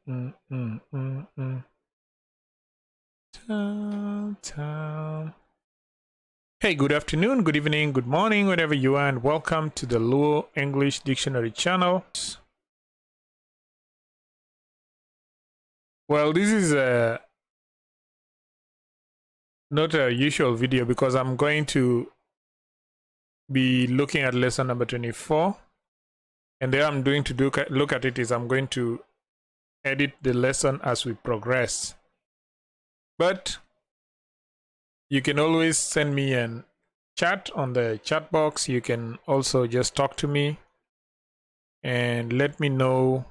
Ta, ta. Hey, good afternoon, good evening, good morning, wherever you are, and welcome to the Luo English Dictionary channel. Well, this is a not a usual video because I'm going to be looking at lesson number 24, and there I'm going to do look at it is I'm going to edit the lesson as we progress. But you can always send me a chat on the chat box. You can also just talk to me and let me know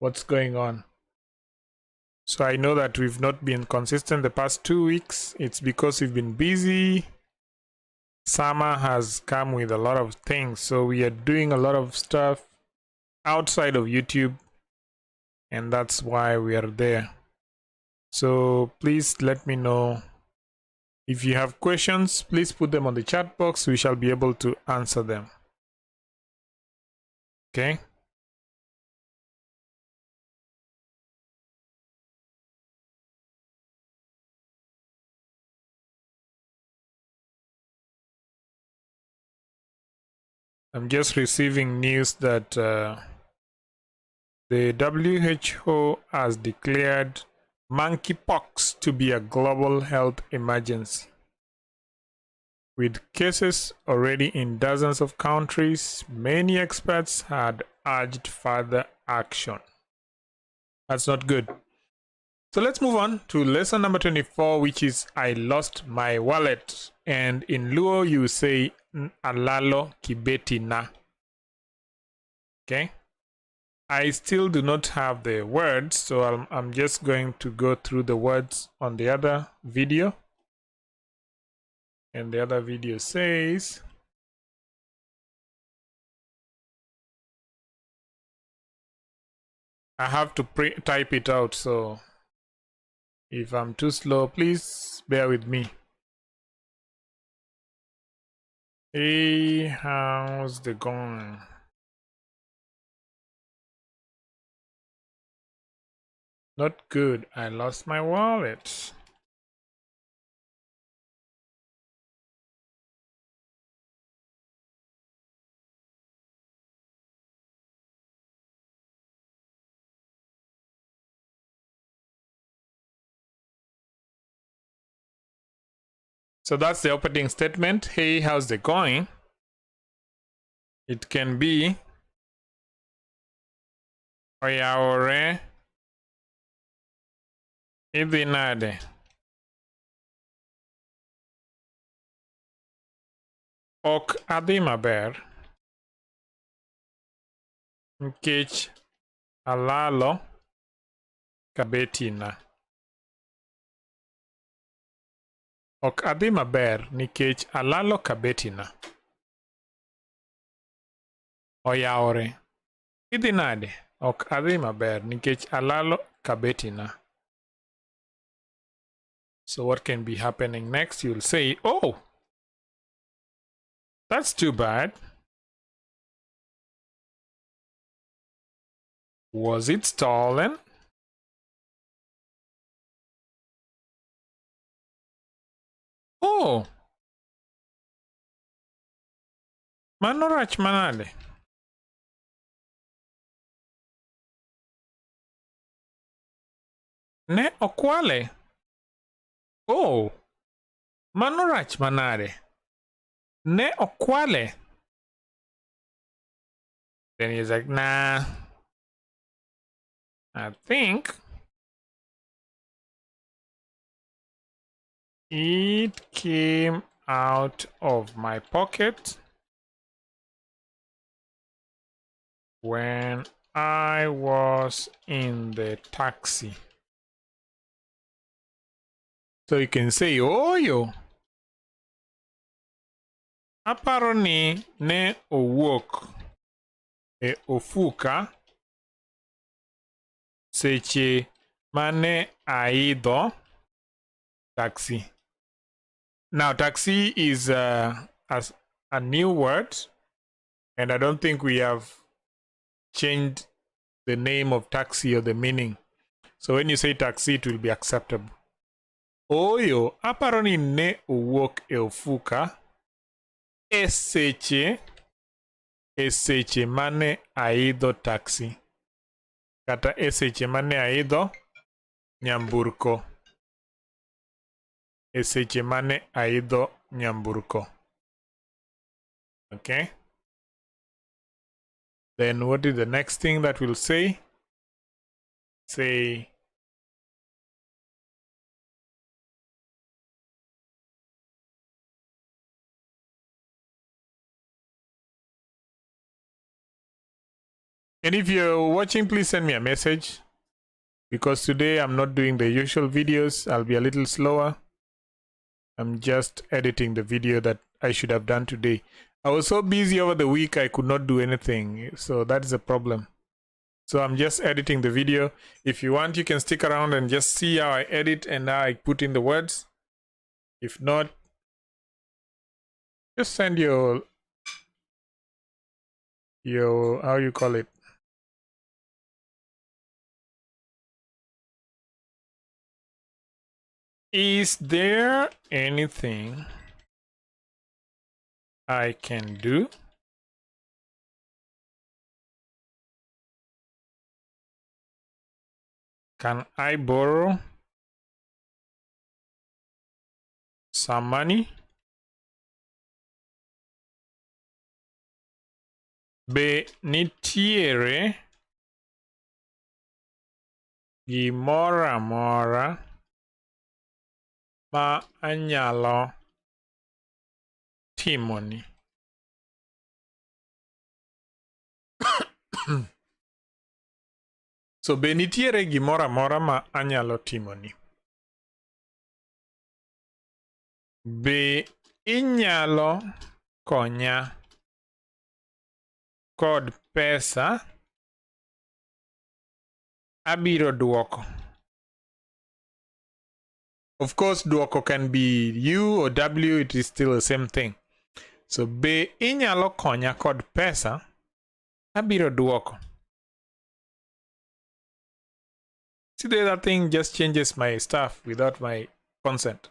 what's going on. So I know that we've not been consistent the past 2 weeks. It's because we've been busy. Summer has come with a lot of things, so we are doing a lot of stuff outside of YouTube, and that's why we are there. So please let me know if you have questions. Please put them on the chat box. We shall be able to answer them. Okay. I'm just receiving news that the WHO has declared monkeypox to be a global health emergency, with cases already in dozens of countries. Many experts had urged further action. That's not good. So let's move on to lesson number 24, which is I lost my wallet. And in Luo, you say Alalo kibeti na. Okay. I still do not have the words, so I'm just going to go through the words on the other video. And the other video says, I have to type it out, so if I'm too slow, please bear with me. Hey, how's the going? Not good. I lost my wallet. So that's the opening statement. Hey, how's the going? It can be Oyaore idhi nade. Ok adhi maber nikech alalo kabetina. Ok adhi maber nikech alalo kabetina. Oyaore. Idhi nade? Ok adhi maber nikech alalo kabetina. So what can be happening next? You'll say, oh, that's too bad. Was it stolen? Oh, mano rach manade. Ne okwale. Oh, mano rach manade. Ne okwale. Then he's like, nah, I think it came out of my pocket when I was in the taxi. So you can say, Oyo, aparo ni ne owuok e ofuka seche mane aidho taxi. Now, taxi is a new word, and I don't think we have changed the name of taxi or the meaning. So when you say taxi, it will be acceptable. Oyo, aparo ni ne owuok e ofuka e seche mane aidho taxi. Kata e seche mane aidho nyamburko. E seche mane aidho nyamburko. Okay. Then what is the next thing that we'll say? Say and if you're watching, please send me a message, because today I'm not doing the usual videos. I'll be a little slower. I'm just editing the video that I should have done today. I was so busy over the week, I could not do anything. So that is a problem. So I'm just editing the video. If you want, you can stick around and just see how I edit and how I put in the words. If not, just send your how you call it? Is there anything I can do? Can I borrow some money? Be nitiere gimoro amora ma anyalo timoni? So be nitiere gimoro amora ma anyalo timoni? Be inyalo konya kod pesa? Abiro duoko. Of course, duoko can be U or W, it is still the same thing. So be inyalo konya kod pesa? Abiro duoko. See, the other thing just changes my stuff without my consent.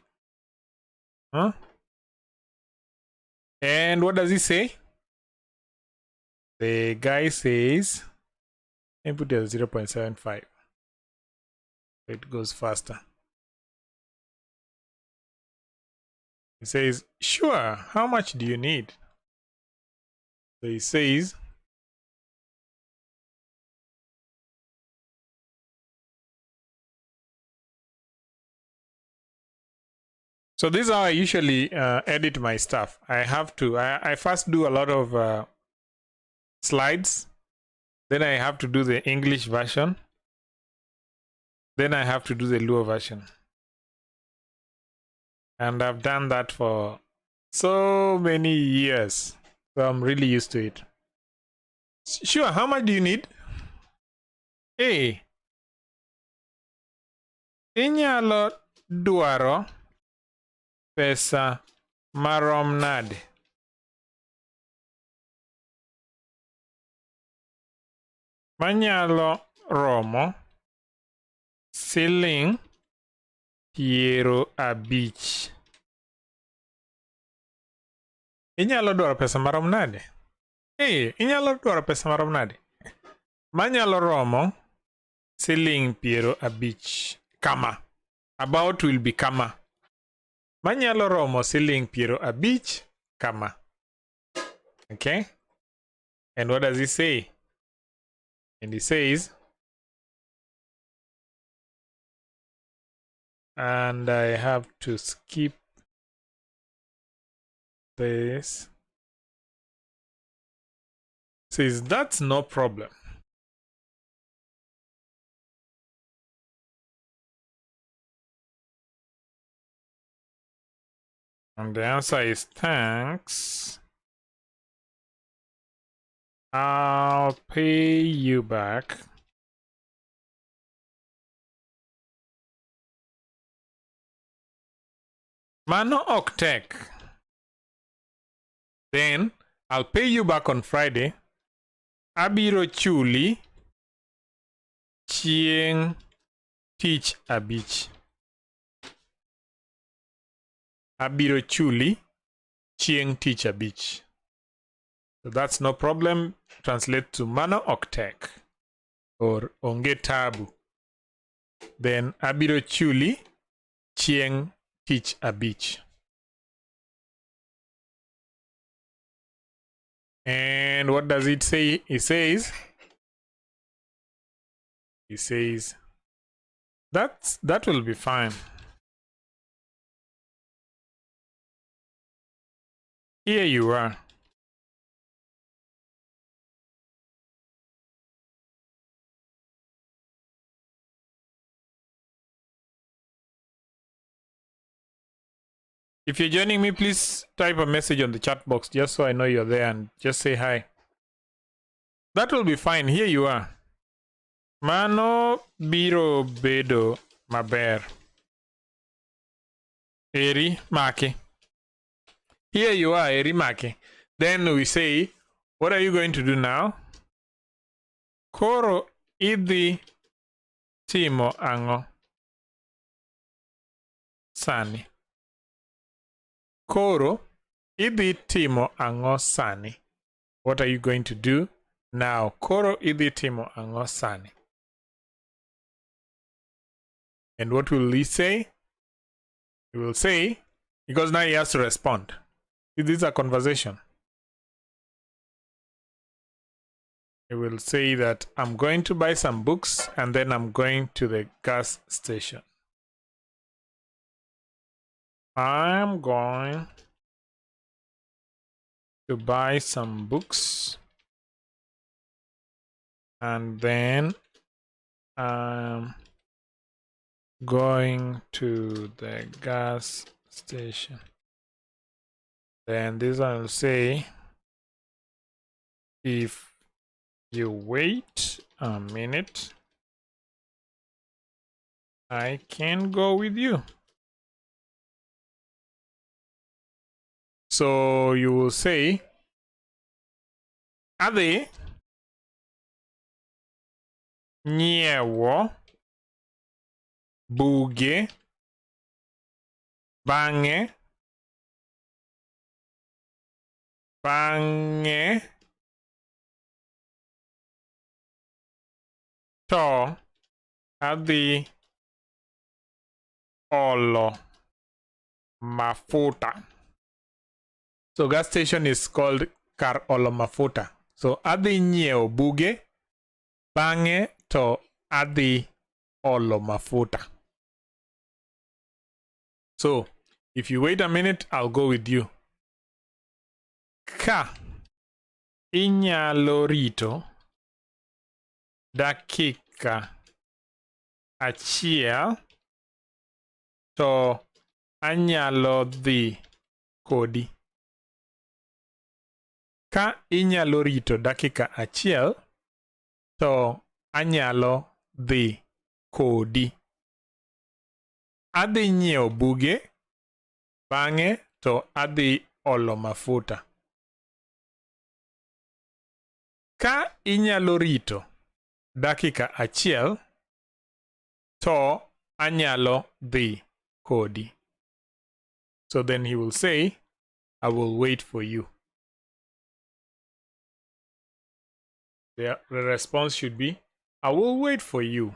Huh? And what does he say? The guy says, input is 0.75. It goes faster. He says, sure, how much do you need? So he says, so this is how I usually edit my stuff. I have to, I first do a lot of slides. Then I have to do the English version. Then I have to do the Luo version. And I've done that for so many years. So I'm really used to it. Sure, how much do you need? Hey. Inyalo dwaro pesa marom nade? Manyalo romo siling 50. Inyalo dwaro pesa marom nade? Hey, inyalo dwaro pesa marom nade? Manyalo romo siling 50. Kama. About will be kama. Manyalo romo siling 50 kama. Okay? And what does he say? And he says, and I have to skip this. Says that's no problem. And the answer is thanks. I'll pay you back. Mano ok tek. Then I'll pay you back on Friday. Abiro chuli chieng' tich abich. Abiro chuli chieng' tich abich. So that's no problem. Translate to mano ok tek or onge tabu. Then abiro chuli chieng' tich abich. And what does it say? It says that will be fine. Here you are. If you're joining me, please type a message on the chat box just so I know you're there and just say hi. That will be fine. Here you are. Mano biro bedo maber. Eri maki. Here you are, eri maki. Then we say, what are you going to do now? Koro idhi timo ang'o sani? Koro idhi timo ang'o sani? What are you going to do now? Koro idhi timo ang'o sani? And what will he say? He will say, because now he has to respond. This is a conversation. He will say that I'm going to buy some books and then I'm going to the gas station. I'm going to buy some books and then I'm going to the gas station. Then this one will say, if you wait a minute, I can go with you. So you will say, adhi nyiewo buge bang'e to adhi olo mafuta. So gas station is called kar olo mafuta. So adhi nyiewo buge bang'e to adhi olo mafuta. So if you wait a minute, I'll go with you. Ka inyalo rito dakika achiel to anyalo dhi kodi. Ka inyalo rito dakika achiel to anyalo dhi kodi. Adhi nyiewo buge bang'e to adhi olo mafuta. Ka inyalo rito dakika achiel to anyalo dhi kodi. So then he will say, I will wait for you. The response should be, I will wait for you.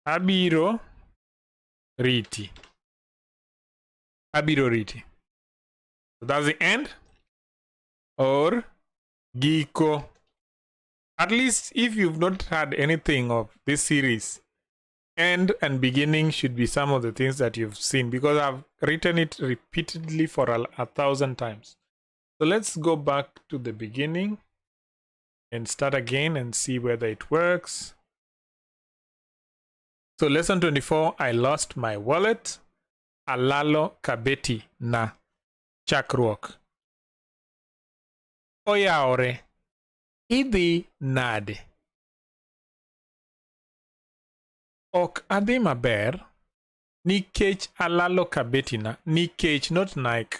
Abiro riti. Abiro riti. So that's the end. Or giko. At least if you've not had anything of this series, end and beginning should be some of the things that you've seen, because I've written it repeatedly for 1,000 times. So let's go back to the beginning and start again and see whether it works. So lesson 24, I lost my wallet. Alalo kabeti na chakruok. Oyaore, idhi nade? Ok adhi maber nikech alalo kabeti na. Nikech, not Nike.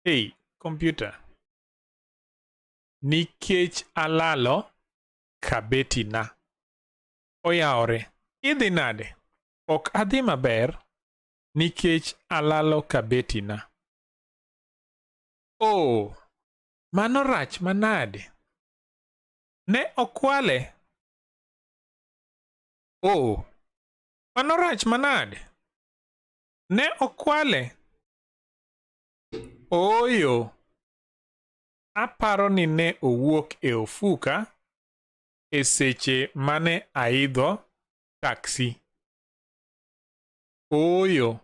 Hey, computer. Nikech alalo kabetina. Oyawore. Idhi nade? Ok adhi maber nikech alalo kabetina. Oh, mano rach manade? Ne okwale? Oh, mano rach manade? Ne okwale? Ooyo. Aparo ni ne owuok e ofuka e seche mane aidho taksi. Ooyo.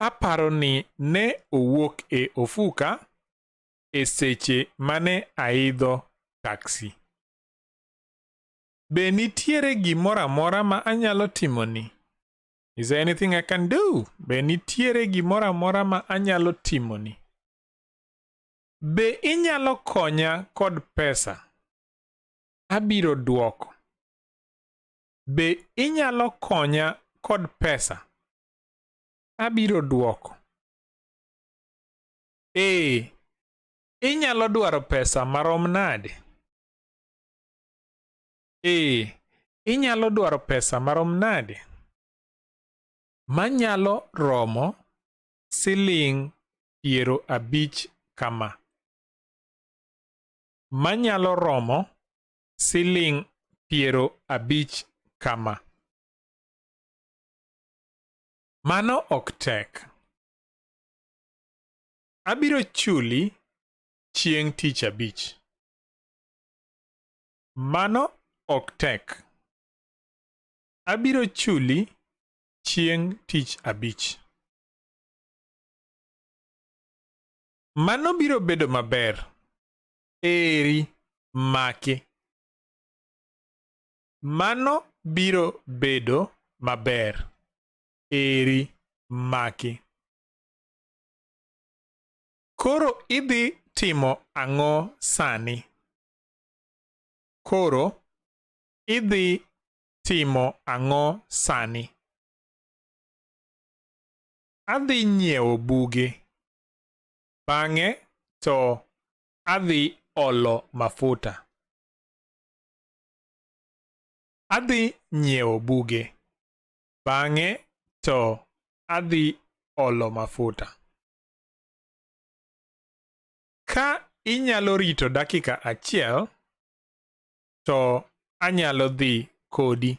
Aparo ni ne owuok e ofuka e seche mane aidho taksi. Be nitiere gimoro amora ma anyalo timoni? Is there anything I can do? Be nitiere gimoro amora ma anyalo timoni? Be inyalo konya kod pesa? Abiro duoko. Be inyalo konya kod pesa? Abiro duoko. Ee, inyalo dwaro pesa marom nade? Ee, inyalo dwaro pesa marom nade? Manyalo romo siling 50 kama. Manyalo romo siling 50 kama. Mano ok tek. Abiro chuli chieng' tich abich. Mano ok tek. Abiro chuli chieng' tich abich. Mano biro bedo maber. Eri, maki. Mano biro bedo maber. Eri, maki. Koro idhi timo ang'o sani? Koro idhi timo ang'o sani? Adhi nyiewo buge. Bang'e to adhi olo mafuta. Adhi nyiewo buge. Bang'e to adhi olo mafuta. Ka inyalo rito dakika achiel, to anyalo dhi kodi.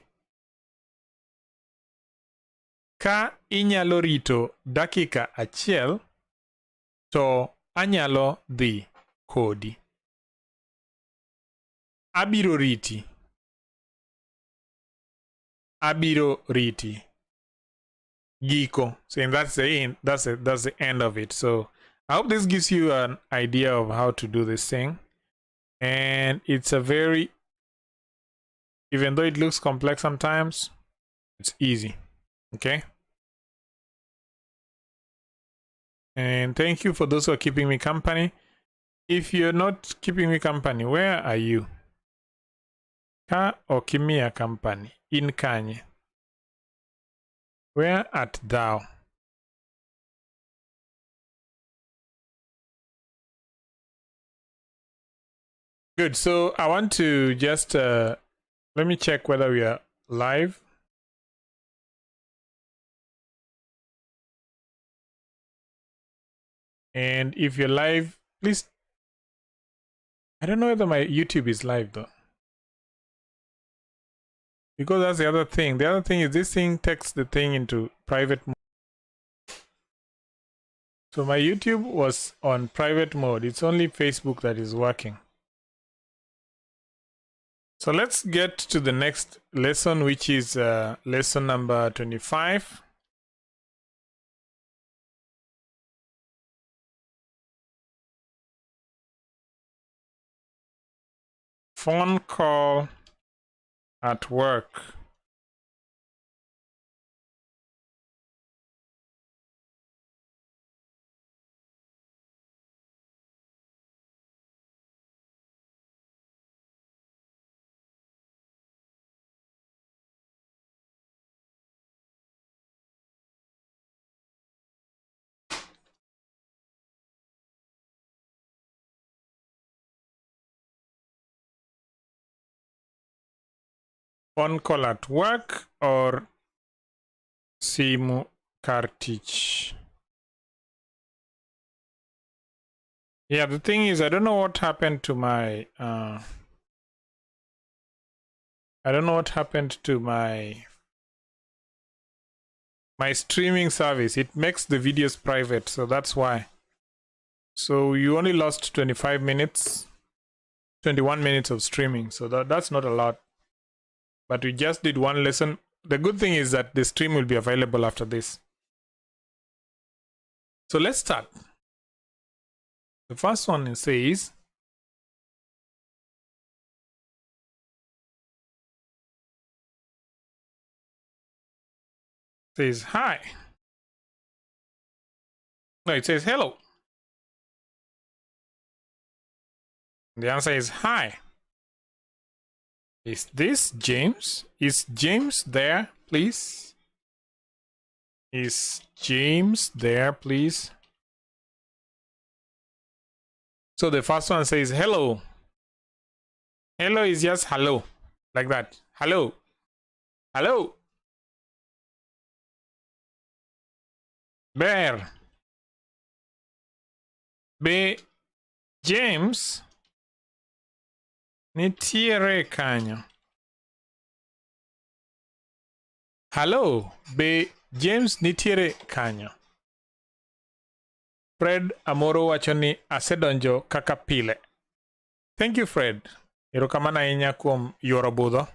Ka inyalo rito dakika achiel, to anyalo dhi kodi. Abiro riti. Abiro riti. Giko. So that's the end. That's the end of it. So I hope this gives you an idea of how to do this thing. And it's a very, even though it looks complex sometimes, it's easy. Okay. And thank you for those who are keeping me company. If you're not keeping me company, where are you? Ka okimiya company in Kanye. Where art thou? Good. So I want to just let me check whether we are live. And if you're live, please. I don't know whether my YouTube is live though. Because that's the other thing. The other thing is this thing takes the thing into private mode. So my YouTube was on private mode. It's only Facebook that is working. So let's get to the next lesson, which is lesson number 25. Phone call at work. Phone call at work or simu kar tich. Yeah, the thing is, I don't know what happened to my I don't know what happened to my streaming service. It makes the videos private, so that's why. So you only lost 25 minutes, 21 minutes of streaming, so that's not a lot. But we just did one lesson. The good thing is that the stream will be available after this. So let's start. The first one says, hi. No, it says hello. The answer is hi. Is this James? Is James there, please? Is James there, please? So the first one says hello. Hello is just hello, like that. Hello. Hello. Bear. Be James nitiere kanyo. Hello, be James nitiere kanyo. Fred Amoro wacho ni asedonjo kaka pile. Thank you, Fred. Erokamano ahinya kuom yuoro budho.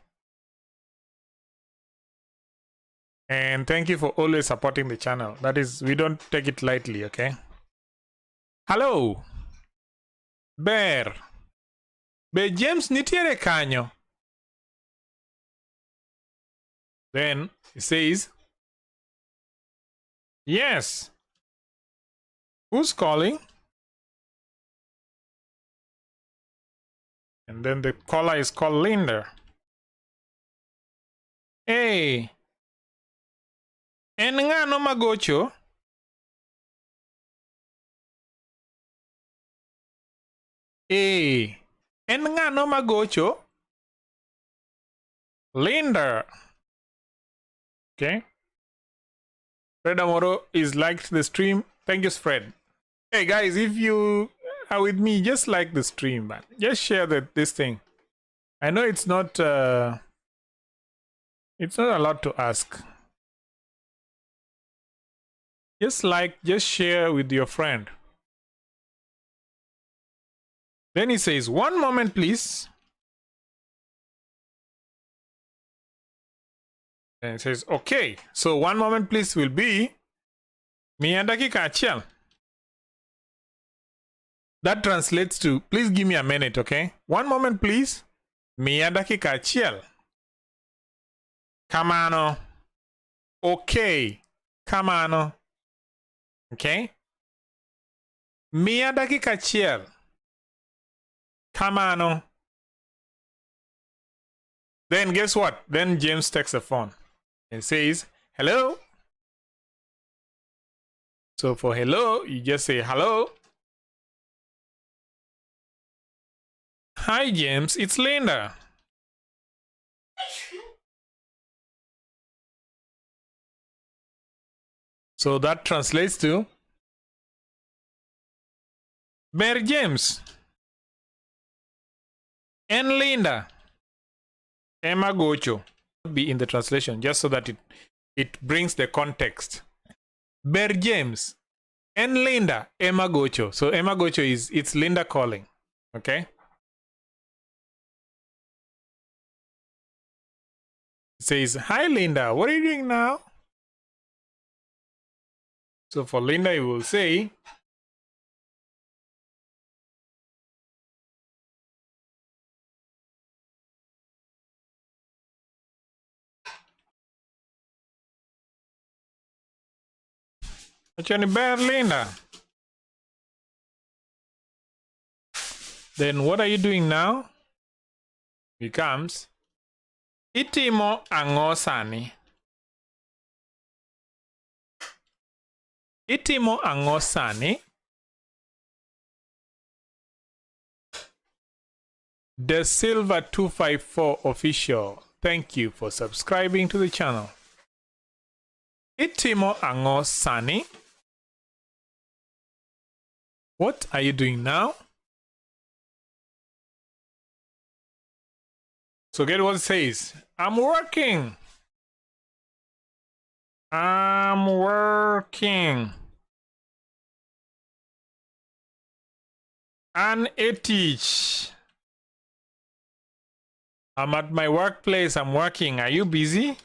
And thank you for always supporting the channel. That is, we don't take it lightly, okay? Hello. Bear. Be James nitiere kanyo. Then he says, yes. Who's calling? And then the caller is called Linda. Hey. En ng'ano magocho? Hey. En ng'ano magocho? Linda. Okay. Fred Amoro is liked the stream. Thank you, Fred. Hey guys, if you are with me, just like the stream, man. Just share this thing. I know it's not a lot to ask. Just like, just share with your friend. Then he says, one moment, please. And he says, okay. So one moment, please will be miya dakika achiel. That translates to, please give me a minute, okay? One moment, please. Miya dakika achiel. Kamano. Okay. Kamano. Okay? Miya dakika achiel. Kamano. Then guess what? Then James takes the phone and says, hello. So for hello, you just say hello. Hi, James, it's Linda. So that translates to Ber James and Linda. Emma Gocho be in the translation just so that it brings the context. Ber James and Linda, Emma Gocho. So Emma Gocho is, it's Linda calling. Okay. It says, hi Linda, what are you doing now? So for Linda, you will say, Ber Linda. Then what are you doing now? Becomes itimo ang'o sani? Itimo ang'o sani? The Silver 254 official. Thank you for subscribing to the channel. Itimo ang'o sani? What are you doing now? So get what it says. I'm working. I'm working. An e tich. I'm at my workplace. I'm working. Are you busy?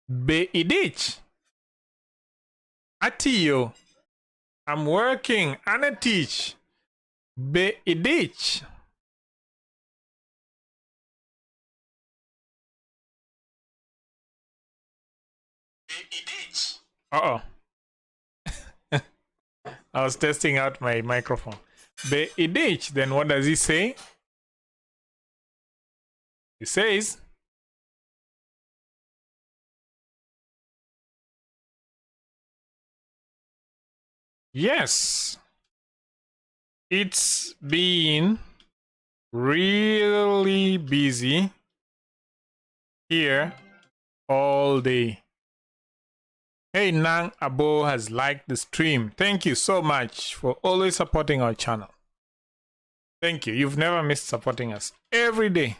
Be idich. Atiyo. I'm working. An e tich. Be idich. Uh-oh. I was testing out my microphone. Be idich. Then what does he say? He says, yes, it's been really busy here all day. Hey, Nang Abo has liked the stream. Thank you so much for always supporting our channel. Thank you. You've never missed supporting us every day.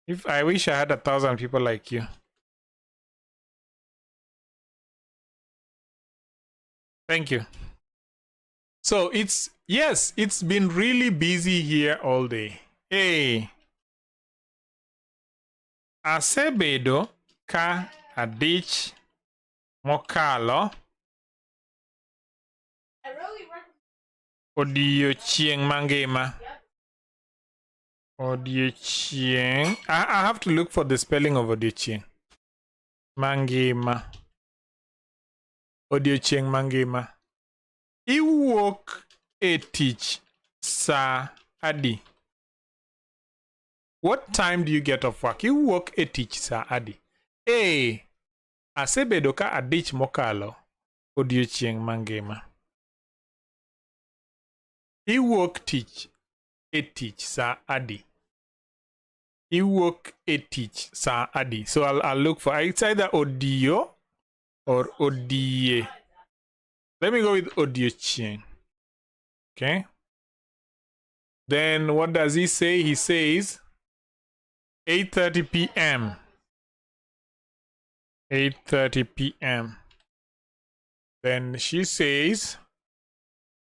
If I wish I had 1,000 people like you. Thank you. So it's, yes, it's been really busy here all day. Hey. Asebedo ka adich mokalo odiochieng' mangima. Odiochieng'. I have to look for the spelling of odiochieng'. Mangima. Odiochieng' mangima. Iwuok e tich sa adi? What time do you get off work? Iwuok e tich sa adi? Eh, asebedo ka adich mokalo odiochieng' mangima. Iwuok tich e tich sa adi? Iwuok e tich sa adi? So I'll look for, it's either odio or odie. Let me go with odiochieng. Okay. Then what does he say? He says 8:30 p.m. 8:30 p.m. Then she says,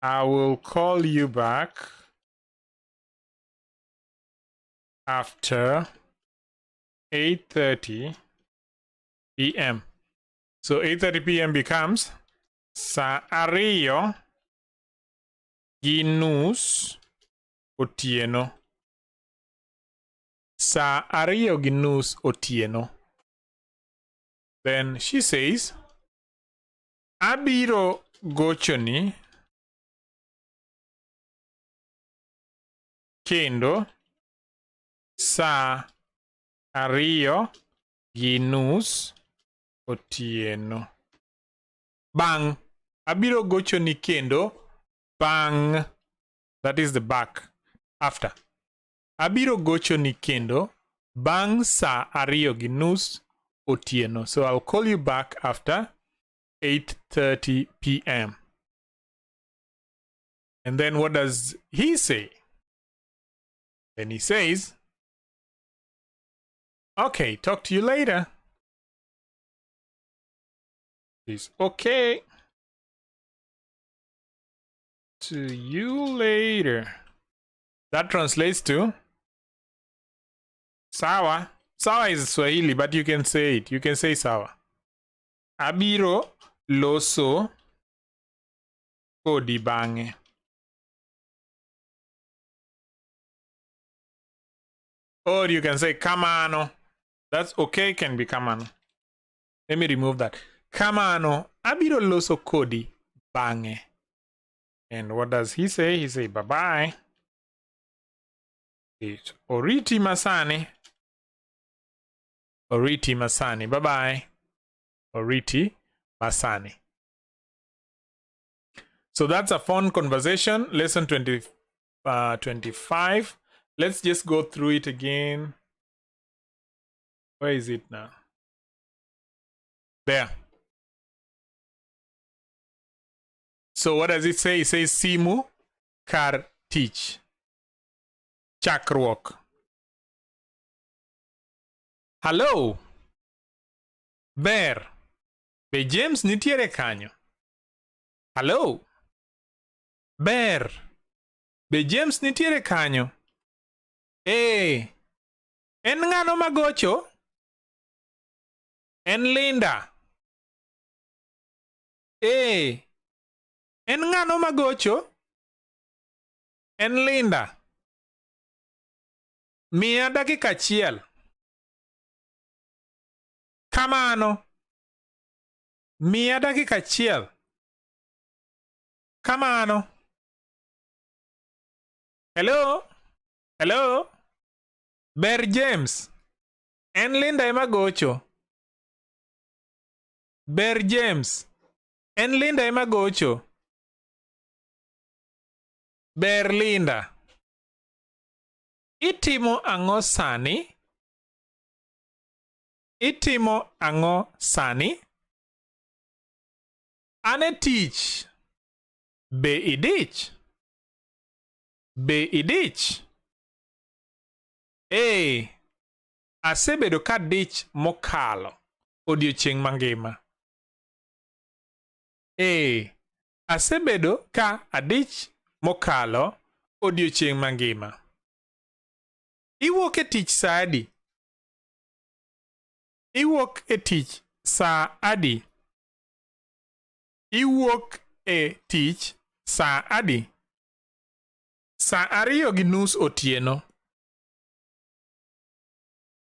I will call you back after 8:30 p.m. So 8:30 p.m. becomes sa ariyo gi nus otieno. Sa ariyo gi nus otieno. Then she says, abiro gochoni kendo sa ariyo gi nus otieno. Bang. Abiro gochoni kendo bang. That is the back. After. Abiro gochoni kendo bang sa ariyo gi nus otieno. So I'll call you back after 8:30 p.m. And then what does he say? Then he says, okay, talk to you later. He's okay. To you later. That translates to sawa. Sawa is Swahili, but you can say it. You can say sawa. Abiro loso kodi bang'e. Or you can say kamano. That's okay, can be kamano. Let me remove that. Kamano, abiro loso kodi bang'e. And what does he say? He say bye-bye. It's oriti masani. Oriti masani. Bye-bye. Oriti masani. So that's a phone conversation, lesson 25. Let's just go through it again. Where is it now? There. So what does it say? It says simu kar tich. Chakruok. Hello. Ber. Be James nitiere kanyo? Hello. Ber. Be James nitiere kanyo? Eh. En ng'ano magocho? En Linda. Eh. En ng'ano magocho? En Linda. Miya dakika achiel. Kamano. Miya dakika achiel. Kamano. Hello? Hello? Ber James. En Linda ema gocho. Ber James. En Linda ema gocho. Ber Linda. Itimo ang'o sani? Itimo ang'o sani? An e tich. Be idich? Be idich? Ee, asebedo ka dich mokalo odiochieng' mangima. Ee, asebedo ka adich mokalo odiochieng' mangima. Iwuok e tich saa adi? Iwuok e tich saa adi? Iwuok e tich saa adi? Saa 2:30 otieno.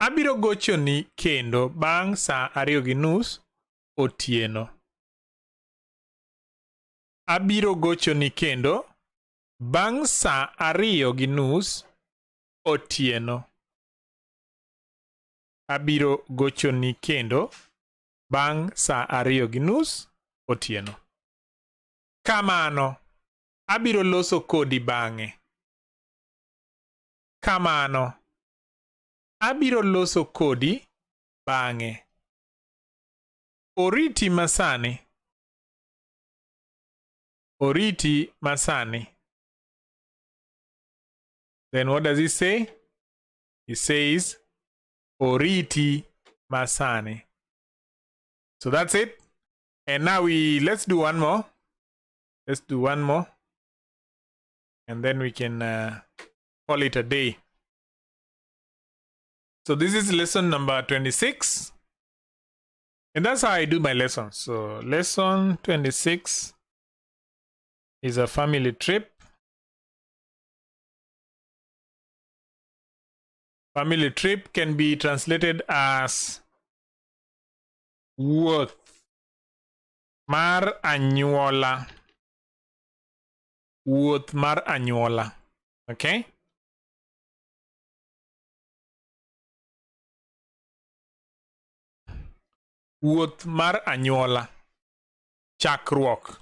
Abiro gochoni kendo bang' saa 2:30 otieno. Abiro gochoni kendo bang' saa 2:30 otieno. Abiro gochoni kendo bang' saa 2:30 otieno. Kamano, abiro loso kodi bang'e. Kamano, abiro loso kodi bang'e. Oriti masani. Oriti masani. Then what does he say? He says, Oriti masani. So that's it. And now let's do one more. Let's do one more. And then we can call it a day. So this is lesson number 26. And that's how I do my lessons. So lesson 26 is a family trip. Family trip can be translated as wuoth mar anyuola. Wuoth mar anyuola. Okay? Wuoth mar anyuola. Chakruok.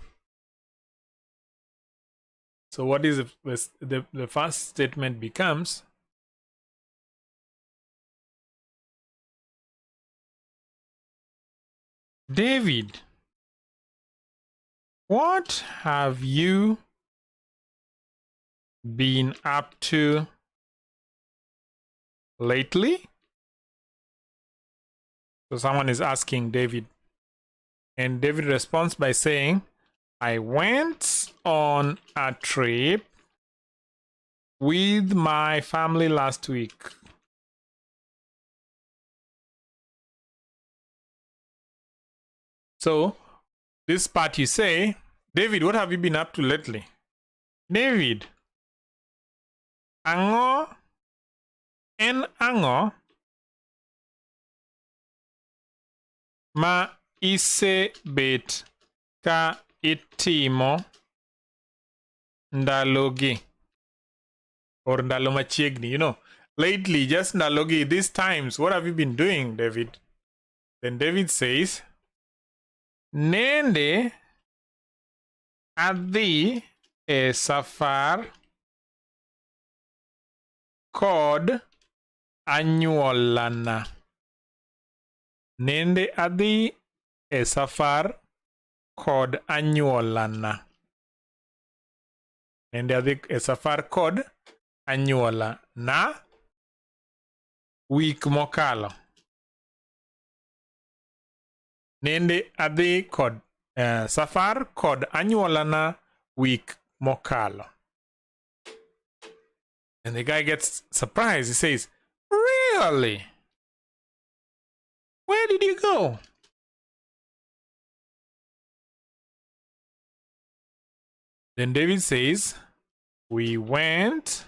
So what is the first statement becomes? David, what have you been up to lately? So someone is asking David, and David responds by saying, I went on a trip with my family last week. So this part you say, David, what have you been up to lately? David, ang'o en ang'o ma isebet ka itimo ndalogi or ndalo machiegni, you know, lately, just ndalogi, these times, what have you been doing, David? Then David says, Nende adhi e safar kod anyuolana. Nende adhi e safar kod anyuolana. Nende adhi e safar kod anyuolana week mokalo. Nende adhi kod safar kod anyuolana week mokalo. And the guy gets surprised. He says, really? Where did you go? Then David says, we went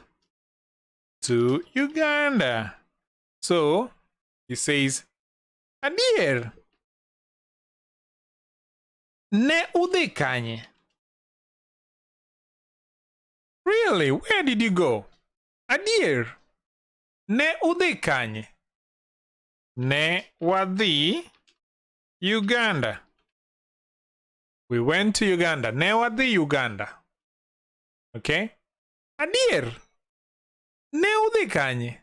to Uganda. So he says, adier. Ne udhi kanye? Really? Where did you go? Adier. Ne udhi kanye? Ne wadhi Uganda. We went to Uganda. Ne wadhi Uganda. Okay? Adier. Ne udhi kanye?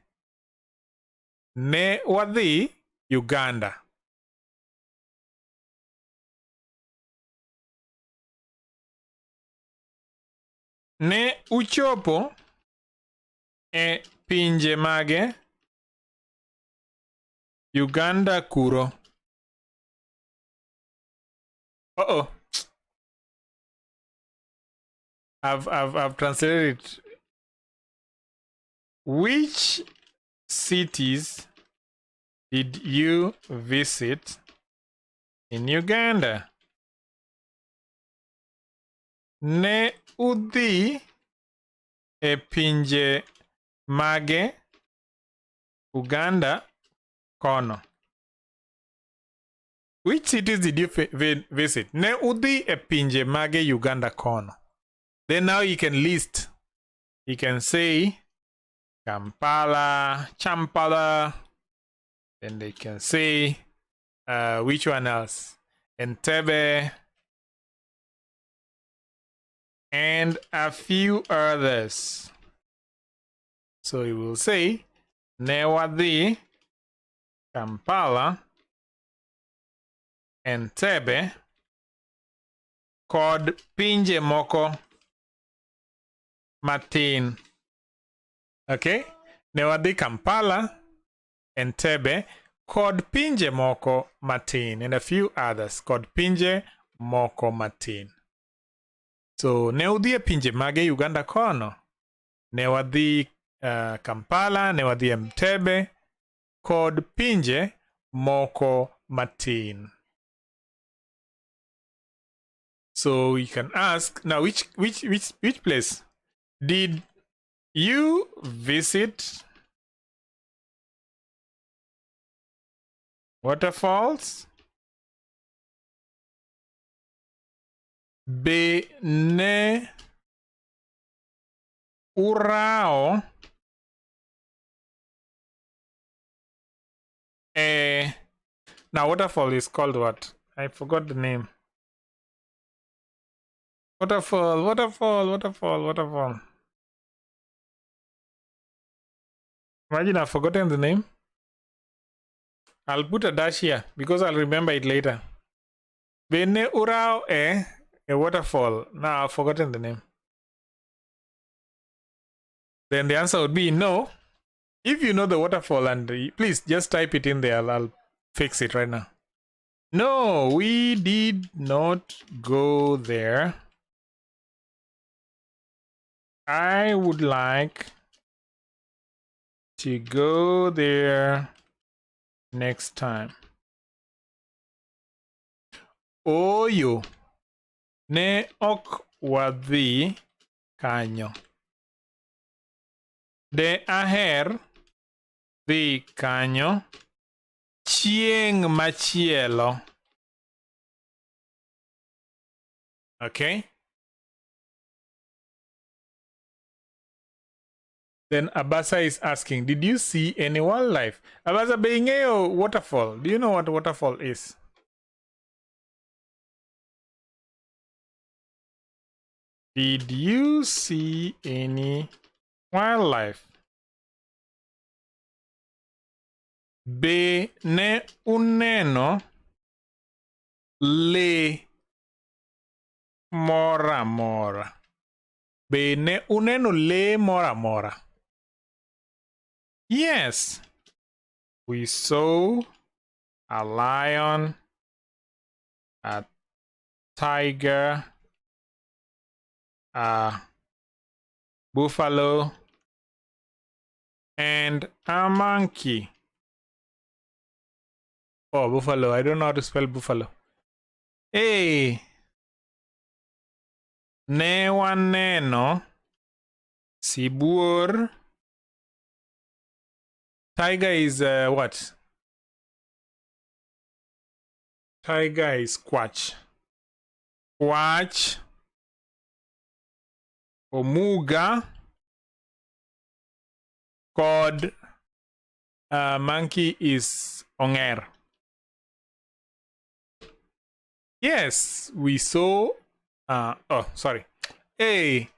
Ne wadhi Uganda. Ne uchopo e pinje mage Uganda kuro. Uh-oh. I've translated it. Which cities did you visit in Uganda? Ne udhi e pinje mage Uganda kono. Which cities did you visit? Ne udhi e pinje mage Uganda kono. Then now you can list. You can say Kampala, Champala. Then they can say which one else? Entebbe. And a few others. So you will say ne wadhi Kampala, Entebbe, kod pinje moko matin. Okay? Ne wadhi Kampala, Entebbe, kod pinje moko matin, and a few others. Kod pinje moko matin. So ne udhi e pinje mage Uganda kono. Ne wadhi Kampala, ne wadhi Entebbe, kod pinje moko matin. So you can ask now which place did you visit? Waterfalls? Be ne urao e. Now waterfall is called what? I forgot the name. Waterfall, waterfall, waterfall, waterfall. Imagine I've forgotten the name. I'll put a dash here because I'll remember it later. Bene urao e a waterfall. Now I've forgotten the name. Then the answer would be no. If you know the waterfall, and please just type it in there. I'll fix it right now. No, we did not go there. I would like to go there next time. Oyo, ne ok wadhi kanyo. De aher dhi kanyo chieng' machielo. Okay. Then Abasa is asking, did you see any wildlife? Abasa, be ing'eyo waterfall. Do you know what waterfall is? Did you see any wildlife? Be ne uneno le mora mora? Be ne uneno le mora mora? Yes, we saw a lion, a tiger, a buffalo, and a monkey. Oh, buffalo. I don't know how to spell buffalo. Hey, ne waneno sibuor. Tiger is what? Tiger is kwach. Kwach. Omuga. Kod. Monkey is onger. Yes, we saw. Oh, sorry. Hey,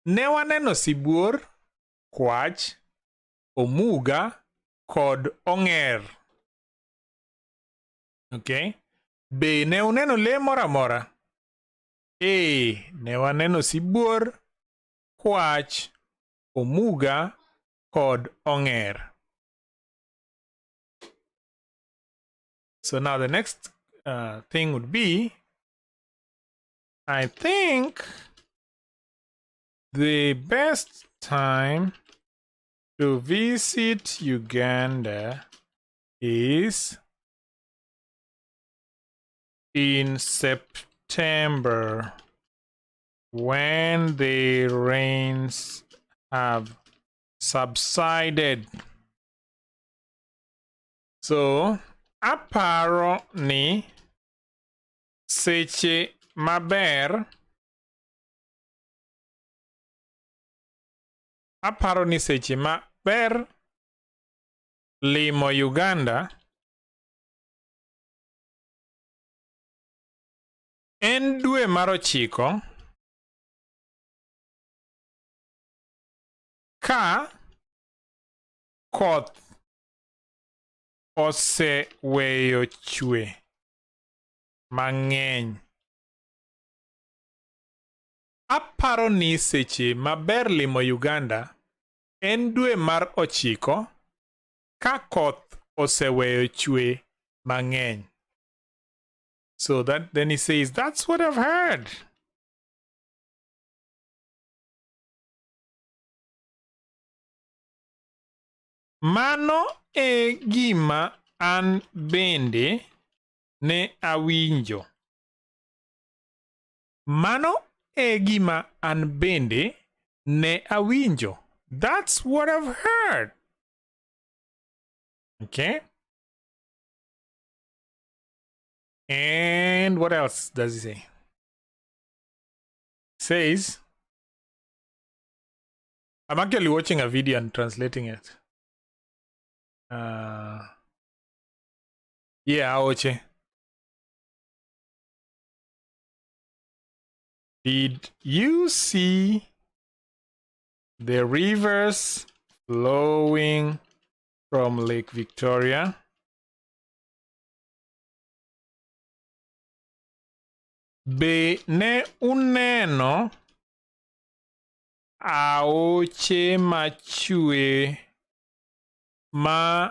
ne waneno sibuor, kwach, omuga, kod onger. Okay. Be ne uneno le mora mora? Hey, ne waneno sibuor, kwach, omuga, kod onger. So now the next thing would be, I think the best time to visit Uganda is in September, when the rains have subsided. So, aparo ni seche maber, aparo ni seche maber limo Uganda en dwe mar ochiko ka koth oseweyo chwe mang'eny. Aparo ni seche maber limo Uganda en dwe mar ochiko ka koth oseweyo chwe mang'eny. So that then he says, that's what I've heard. Mano e gima an bende ne awinjo. Mano e gima an bende ne awinjo. That's what I've heard. Okay. And what else does he say? Says, I'm actually watching a video and translating it. Yeah, Aoche. Did you see the rivers flowing from Lake Victoria? Be ne uneno aoche machwe ma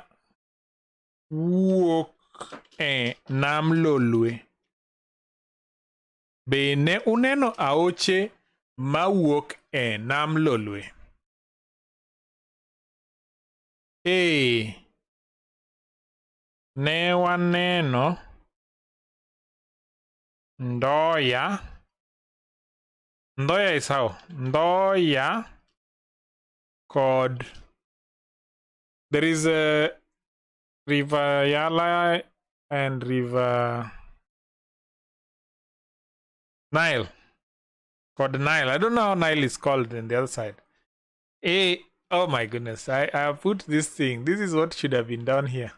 wuok e nam Lolwe? Be ne uneno aoche mawuok e nam Lolwe? Ee, ne waneno Ndoya. Ndoya is how? Ndoya kod. There is a River Yala and River Nile. Kod Nile. I don't know how Nile is called in the other side. Oh my goodness. I put this thing. This is what should have been done here.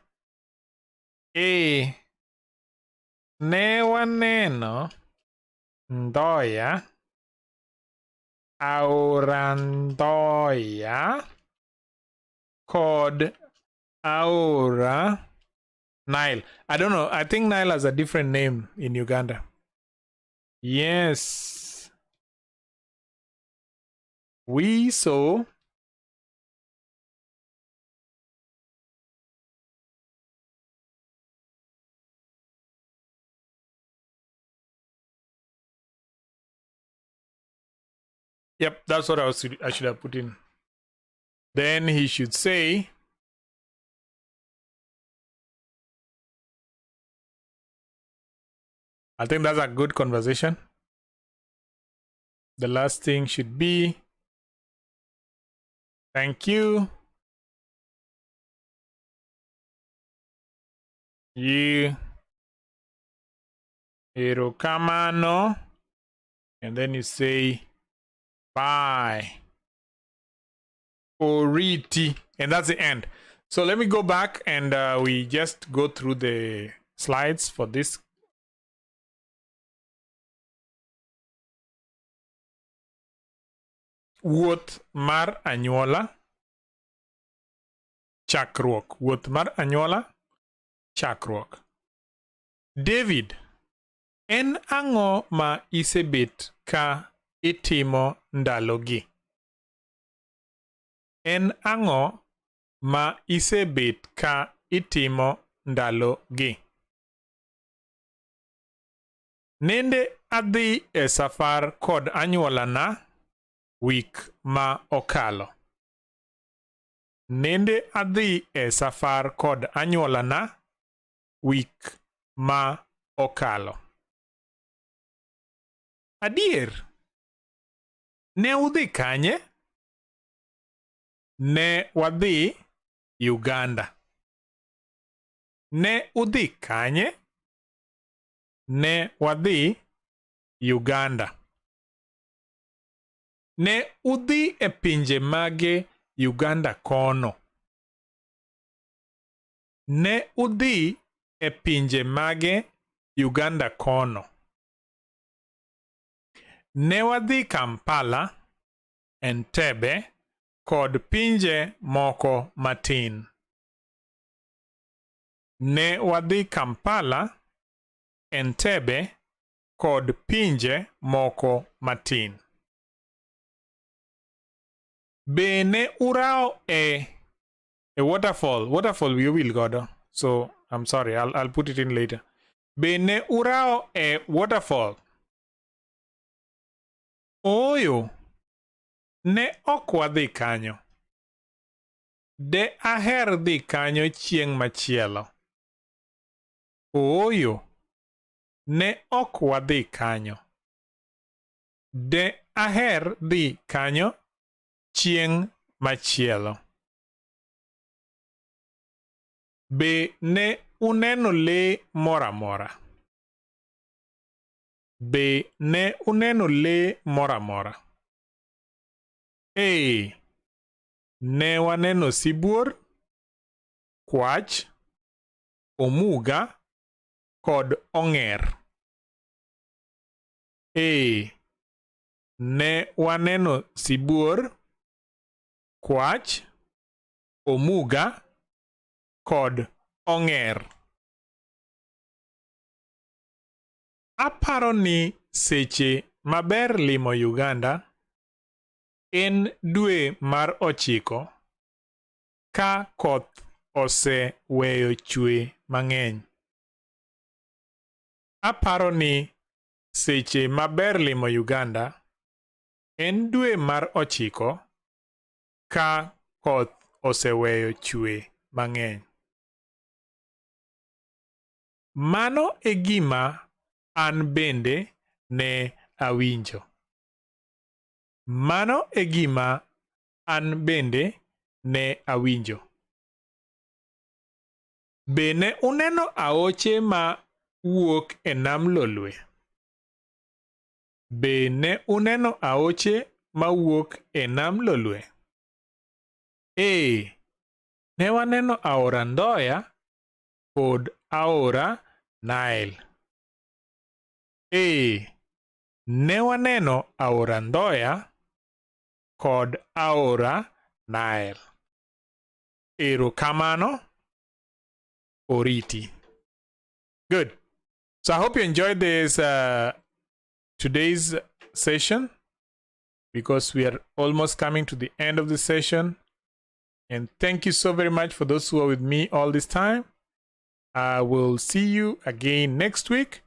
Ne waneno Ndoya Aora Nzoia kod Aora Nile. I don't know. I think Nile has a different name in Uganda. Yes. We saw Yep, that's what I should have put in. Then he should say, I think that's a good conversation. The last thing should be, thank you. You. Erokamano. And then you say, bye. Oriti. And that's the end. So let me go back and we just go through the slides for this. Wuoth mar anyuola, chakruok. Wuoth mar anyuola, chakruok. David, en ang'o ma isebet ka itimo ndalogi? En ang'o ma isebet ka itimo ndalogi? Nende adhi e safar kod anyuolana wik ma okalo. Nende adhi e safar kod anyuolana wik ma okalo. Adier, ne udhi kanye? Ne wadhi Uganda. Ne udhi kanye? Ne wadhi Uganda. Ne udhi e pinje mage Uganda kono? Ne udhi e pinje mage Uganda kono? Ne wadhi Kampala, Entebbe kod pinje moko matin. Ne wadhi Kampala, Entebbe kod pinje moko matin. Be ne urao e waterfall? Waterfall we will godo. So I'm sorry, I'll put it in later. Be ne urao e waterfall? Ooyo, ne ok wadhi kanyo. De aher dhi kanyo chieng' machielo. Ooyo, ne ok wadhi kanyo. De aher dhi kanyo chieng' machielo. Be ne uneno lee moro amora? Be ne uneno lee moro amora? Ee, ne waneno sibuor, kwach, omuga kod ong'er. Ee, ne waneno sibuor, kwach, omuga kod ong'er. Aparo ni seche maber limo Uganda en dwe mar 9 ka koth oseweyo chwe mang'eny. Aparo ni seche maber limo Uganda en dwe mar 9 ka koth oseweyo chwe mang'eny. Mano e gima an bende ne awinjo. Mano e gima an bende ne awinjo. Be ne uneno aoche ma wuok e nam Lolwe? Be ne uneno aoche ma wuok e nam Lolwe? Ee, ne waneno aora Nzoia kod aora Nile. Ee, ne waneno aora Nzoia kod aora Nile. Erokamano, oriti. Good. So I hope you enjoyed this today's session, because we are almost coming to the end of the session. And thank you so very much for those who are with me all this time. I will see you again next week.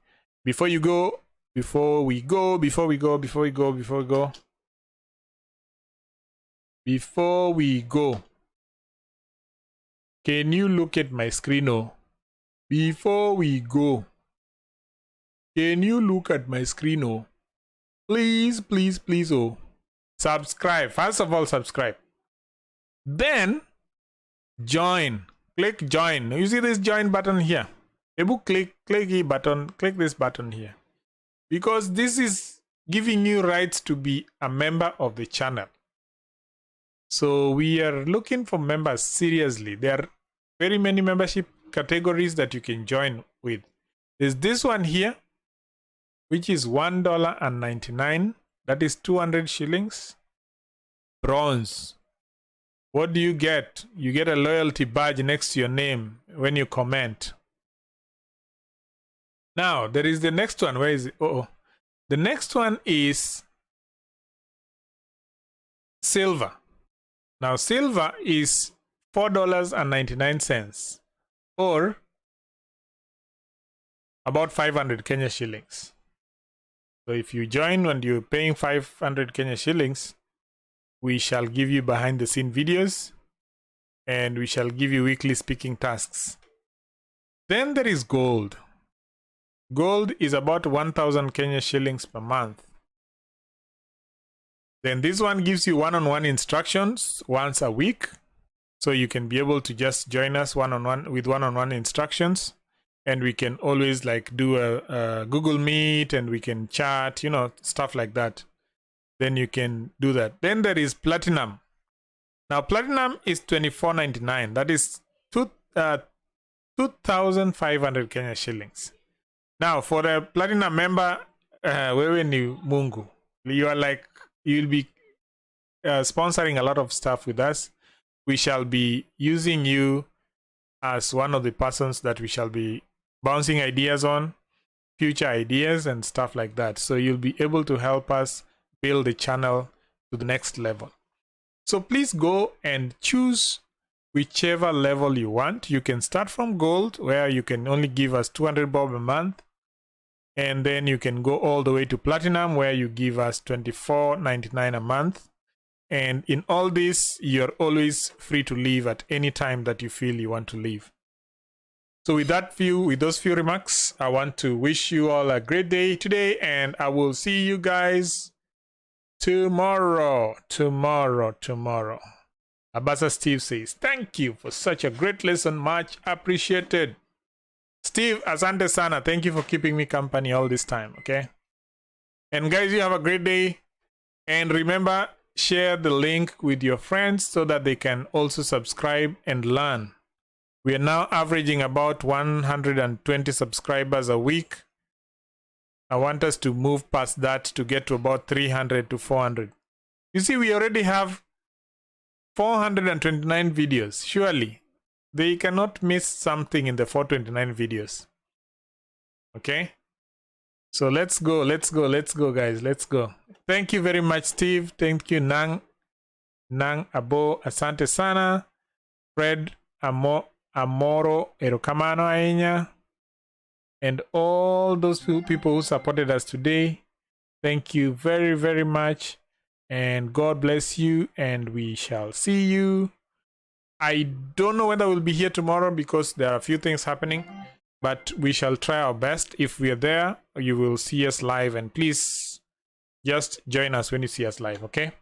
Before you go, before we go, before we go, before we go, before we go, before we go, can you look at my screen? Oh, before we go, can you look at my screen? Oh, please, please, please. Oh, subscribe. First of all, subscribe. Then join. Click join. You see this join button here? Ebu click, click the button, click this button here, because this is giving you rights to be a member of the channel. So we are looking for members seriously. There are very many membership categories that you can join with. There's this one here, which is $1.99. That is 200 shillings. Bronze. What do you get? You get a loyalty badge next to your name when you comment. Now, there is the next one. Where is it? Uh-oh. The next one is silver. Now, silver is $4.99 or about 500 Kenya shillings. So if you join when you're paying 500 Kenya shillings, we shall give you behind the scene videos and we shall give you weekly speaking tasks. Then there is gold. Gold is about 1,000 Kenya shillings per month. Then this one gives you one-on-one instructions once a week. So you can be able to just join us one-on-one with one-on-one instructions. And we can always like do a Google Meet and we can chat, you know, stuff like that. Then you can do that. Then there is platinum. Now platinum is $24.99. That is 2,500 Kenya shillings. Now for a platinum member, wewe ni Mungu. You are like, you'll be sponsoring a lot of stuff with us. We shall be using you as one of the persons that we shall be bouncing ideas on, future ideas and stuff like that. So you'll be able to help us build the channel to the next level. So please go and choose whichever level you want. You can start from gold, where you can only give us 200 bob a month. And then you can go all the way to platinum, where you give us $24.99 a month. And in all this, you're always free to leave at any time that you feel you want to leave. So with that few, with those few remarks, I want to wish you all a great day today, and I will see you guys tomorrow, tomorrow, tomorrow. Abasa Steve says, thank you for such a great lesson, much appreciated. Steve, asante sana, thank you for keeping me company all this time, okay? And guys, you have a great day. And remember, share the link with your friends so that they can also subscribe and learn. We are now averaging about 120 subscribers a week. I want us to move past that to get to about 300 to 400. You see, we already have 429 videos. Surely, they cannot miss something in the 429 videos. Okay? So let's go, let's go, let's go, guys. Let's go. Thank you very much, Steve. Thank you, Nang. Nang Abo, asante sana. Fred Amoro, erokamano ahinya. And all those people who supported us today, thank you very, very much. And God bless you, and we shall see you. I don't know whether we'll be here tomorrow because there are a few things happening, but we shall try our best. If we are there, you will see us live, and please just join us when you see us live, okay?